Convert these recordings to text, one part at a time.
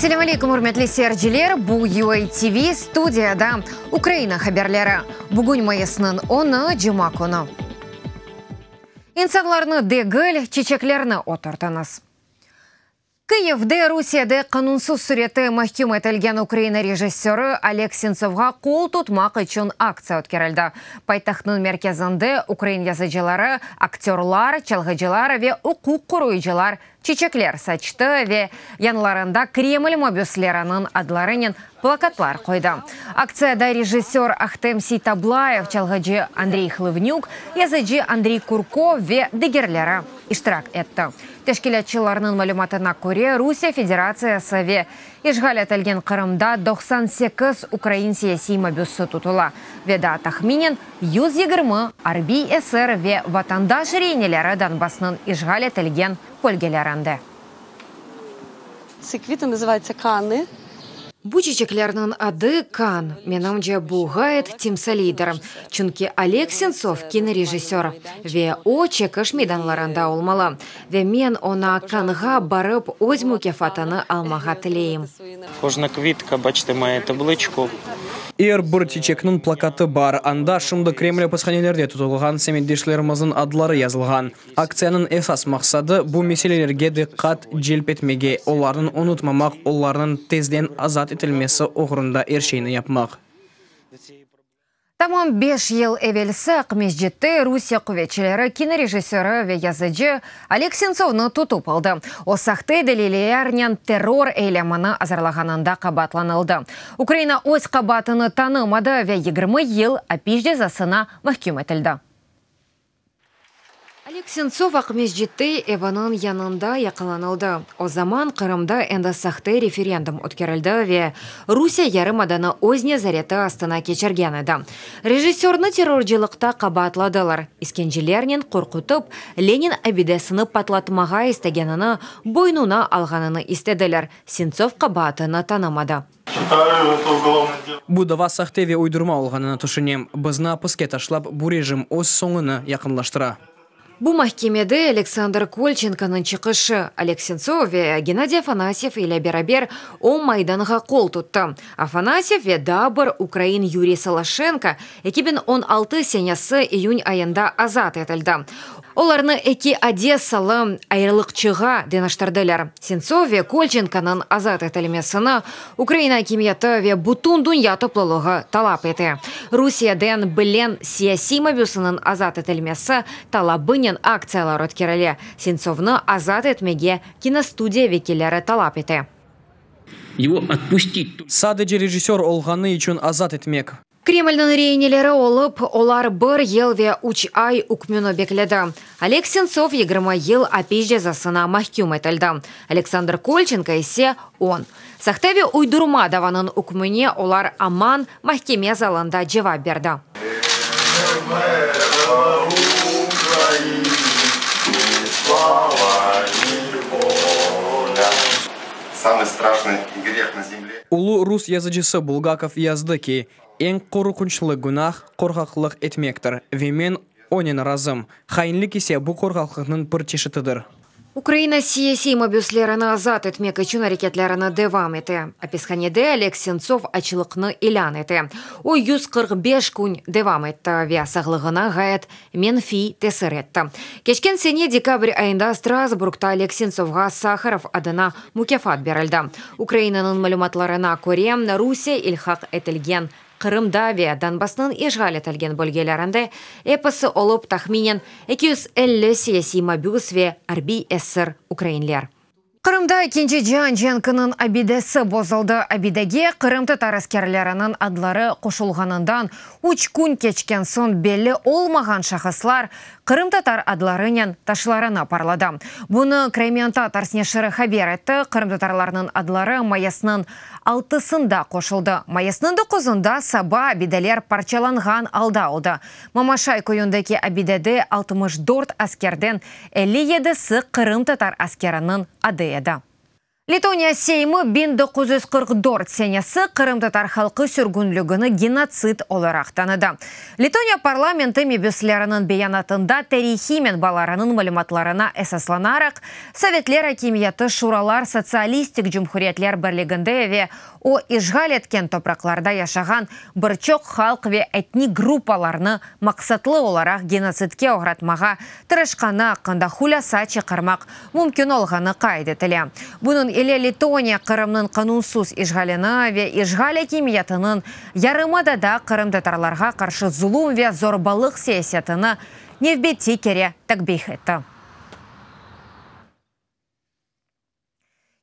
Selâm aleyküm, ürmetli seyirciler! Bu UA TV, studiyada Ukraina haberleri. Bugün mayısnıñ onı, cuma künü. İnsanlarnı degil, çiçeklerni oturtıñız. Kıyivde Rusiyede qanunsız sürette mahküm etilgen Ukraina rejissörı Oleg Sentsovğa qol tutmaq içün aktsiya ötkerildi. Paytahtnıñ merkezinde ukrain yazıcıları, aktörlar, çalğıcılar ve uquq qoruyıcılar çiçekler saçtı ve yanlarında Kreml mabüsleriniñ adlarınen plakatlar qoydı. Aktsiyada rejissör Ahtem Seytablayev, çalğıcı Andrey Hlıvnük, yazıcı Andriy Kurkov ve digerleri iştirak etti. Teşkilâtçılarnıñ malümatına köre, Rusiye Federatsiyası ve işğal etilgen Qırımda 98 ukrain siyasiy mabüsi tutula ve daa tahminen 120 arbiy esir ve vatandaş reineleri Donbassnıñ işğal etilgen bölgelerinde. Ці квіти називаються кани. Bu çiçeklerniñ adı Kan. Menimce, bu ğayet timsaliydir, çünki Oleg Sentsov kinorejissör ve o çekiş meydanlarında olmalı. Ve men oña Kanğa barıp öz mukâfatını almağa tileyim. Кожна квітка, бачите, має табличку. Er bir çiçekniñ plakatı bar, anda şimdi Kreml apishanelerde tutulğan semetdeşlerimizniñ adları yazılğan. Aktsiyanıñ esas maqsadı, bu meselelerge diqqat celp etmege, olarnı unutmamaq, olarnıñ tezden azat etilmesi oğrunda er şeyni yapmaq. Tamam beş yıl evelsi Aqmescitte Rusiye quvetçileri kinorejissörı ve yazıcı Oleg Sentsovnı tutıp aldı. O, sahte delillernen terror eylemini azırlağanında qabaatlanıldı. Ukraina öz qabaatını tanımadı ve 20 yıl apis cezasına mahküm etildi. Oleg Sentsov Aqmescitte eviniñ yanında yaqalanıldı. O zaman Qırımda endi sahte referendum ötkerildi ve Rusiye yarımadanı öz nezareti astına keçirgen edi. Rejissörni terrorcılıqta qabaatladılar, iskencelernen qorqutıp, Lenin abidesini patlatmağa istegenini boynuna alğanını istediler. Sentsov qabaatını tanımadı. Bu dava sahte ve uydurma olğanını tüşünem. Bizni apiske taşlap, bu rejim öz soñunı yaqınlaştıra. Bu mahkemede Aleksandr Kolçenkonıñ çıqışı. Oleg Sentsov ve Gennadiy Afanasyev ile beraber o Maydanğa qol tuttı. Afanasyev ve daa bir ukrain Yuriy Soloşenko 2016 senesi iyün ayında azat etildi. Olarnı eki odessalı ayrılıqçığa deñiştirdiler. Sentsov ve Kolçenkonıñ azat etilmesini Ukraina akimiyeti ve bütün dünya toplulığı talap ete. Rusiyeden bilen siyasiy mabüsiniñ azat etilmesi talabınen aktsiyalar ötkerile. Sentsovnı azat etmege kinostudiya vekilleri talap ete. Его отпустить. Sadece rejissör olğanı içün azat etmek. Kremlniñ reineleri olıp, olar bir yıl ve üç ay ükmüni bekledi. Oleg Sentsov 20 yıl apis cezasına mahküm etildi. Aleksandr Kolçenko ise 10. Sahte ve uydurma davanıñ ükmüne olar aman mahkeme zalında cevap berdi. Слава и воля. Самый страшный грех на земле. Ulu rus yazıcısı Bulgakov yazdı ki, eñ qorqunçlı günah qorqaqlıq etmektir ve men onen razım. Hainlik ise bu qorqaqlıqnıñ bir çeşitidir. Ukraina siyasiy mabüslerini azat etmek içün areketlerini devam ete. Apishanede Oleg Sentsov açlıqnı ilân ete. O 145 kün devam etti ve sağlığına ğayet menfiy tesir etti. Keçken sene dekabr ayında Strasburgta Oleg Sentsovğa Saharov adına mukâfat berildi. Ukrainanıñ malümatlarına köre, Rusiye ilhaq etilgen Qırımda ve Donbassnıñ işğal etilgen bölgelerinde episi olıp tahminen 250 siyasiy mabüs ve arbiy esir ukrainler. Qırımda Ekinci cian cenkiniñ abidesi bozuldı. Abidege qırımtatar askerleriniñ adları qoşulğanından üç kün keçken soñ belli olmağan şahıslar qırımtatar adlarınen taşlarını parladı. Bunı Crimean Tatars neşiri haber etti. Qırımtatarlarnıñ adları mayısnıñ altısında qoşuldı. Mayısnıñ doquzında saba abideler parçalanğan alda oldı. Mamaşay köyündeki abidede 64 askerden 57si qırımtatar askeriniñ adı edi. Letoniya Seymi 1944 senesi qırımtatar halqı sürgünligini genotsid olaraq tanıdı. Letoniya parlamenti mebüsleriniñ beyanatında tarihiy menbalarınıñ malümatlarına esaslanaraq, sovetler akimiyeti Şuralar Sotsialistik Cumhuriyetler Birliginde ve o işğal etken topraqlarda yaşağan bir çoq halq ve etnik gruppalarnı maqsatlı olaraq genotsidke oğratmağa tırışqanı aqqında hulâsa çıqarmaq mümkün olğanı qayd etile. Bunıñ ile Letoniya Qırımnıñ qanunsız işğalini ve işğal akimiyetiniñ yarımadada qırımtatarlarğa qarşı zulum ve zorbalıq siyasetini nevbetçi kere takbih etti.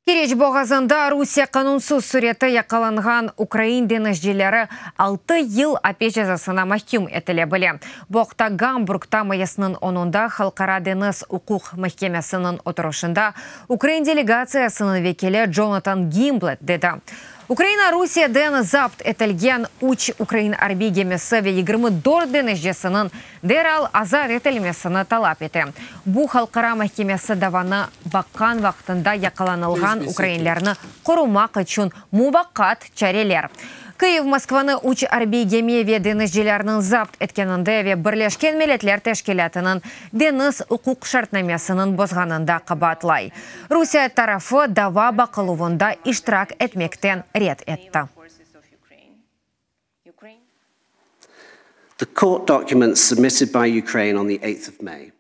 Keriç boğazında Rusiye qanunsız sürette yaqalanğan ukrain deñizcileri altı yıl apis cezasına mahküm etile bile. Bu aqta Gamburgta mayısnıñ onunda Halqara deñiz uquq mahkemesiniñ oturışında ukrain delegatsiyasınıñ vekili Jonathan Gimblett dedi. Ukraina Rusiyeden zapt etilgen üç ukrain arbiy gemisi ve 24 deñizcisiniñ deral azat etilmesini talap ete. Bu, Halqara mahkemesi davanı baqqan vaqtında yaqalanılğan ukrainlerni qorumaq içün muvaqqat çareler. Kyiv Moskvanı üç arbiy gemi ve deñizcilerniñ zapt etkeninde ve Birleşken Milletler Teşkilâtınıñ deñiz uquq şartnamesiniñ bozğanında qabaatlay. Rusiye tarafı dava baqıluvında iştirak etmekten red etti. The court documents submitted by Ukraine on the eighth of May.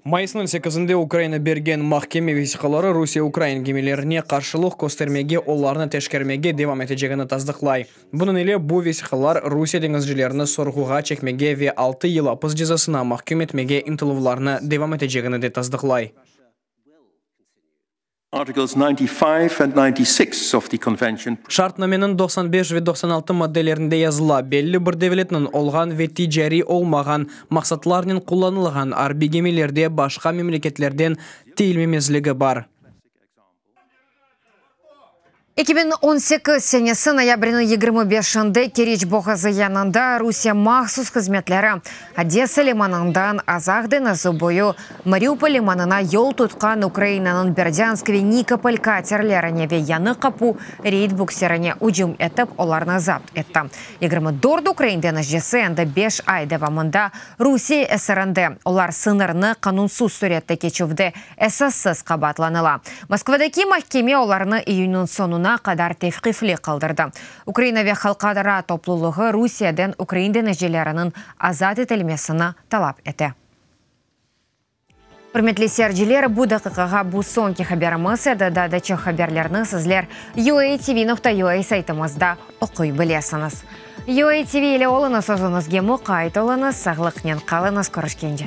Mayısnıñ sekizinde Ukraina bergen mahkeme vesiqaları Rusiye ukrain gemilerine qarşılıq köstermege, olarnı teşkermege devam etecegini tasdıqlay. Bunıñ ile bu vesiqalar Rusiye deñizcilerini sorğuğa çekmege ve altı yıl apis cezasına mahküm etmege ıntıluvlarını devam etecegini de tasdıqlay. Articles 95 and 96 of the Convention. Şartnameniñ 95 ve 96 maddelerinde yazıla, belli bir devletniñ olğan ve ticariy olmağan maqsatlarnen qullanılğan arbiy gemilerde başqa memleketlerden tiyilmemezligi bar. 2018 senesi noyabrniñ 25-nde Keriç boğazı yanında Rusiye mahsus hızmetleri Odesa limanından Azaq deñizi boyu Mariupol limanına yol tutqan Ukrainanıñ Berdânsk ve Nikopol katerlerine ve Yañı Qapu reyd bukserine ücüm etip, olarnı zapt etti. 24 ukrain deñizcisi endi beş ay devamında Rusiye esirinde, olar sıñırnı qanunsız sürette keçüvde esassız qabaatlanıla. Moskvadaki mahkeme olarnı iyünniñ soñuna qadar tevqifli qaldırdı. Ukraina ve halqara toplulığı Rusiyeden ukrain deñizcileriniñ azat etilmesini talap ete. Ürmetli seyirciler, bu daqiqağa bu soñki haberimiz edi. Daa da çoq haberlerni sizler UATV.UA saytımızda oquy bilesiñiz. UATV ile oluñız, özüñizge muqayt oluñız, sağlıqnen qalıñız, körüşkence.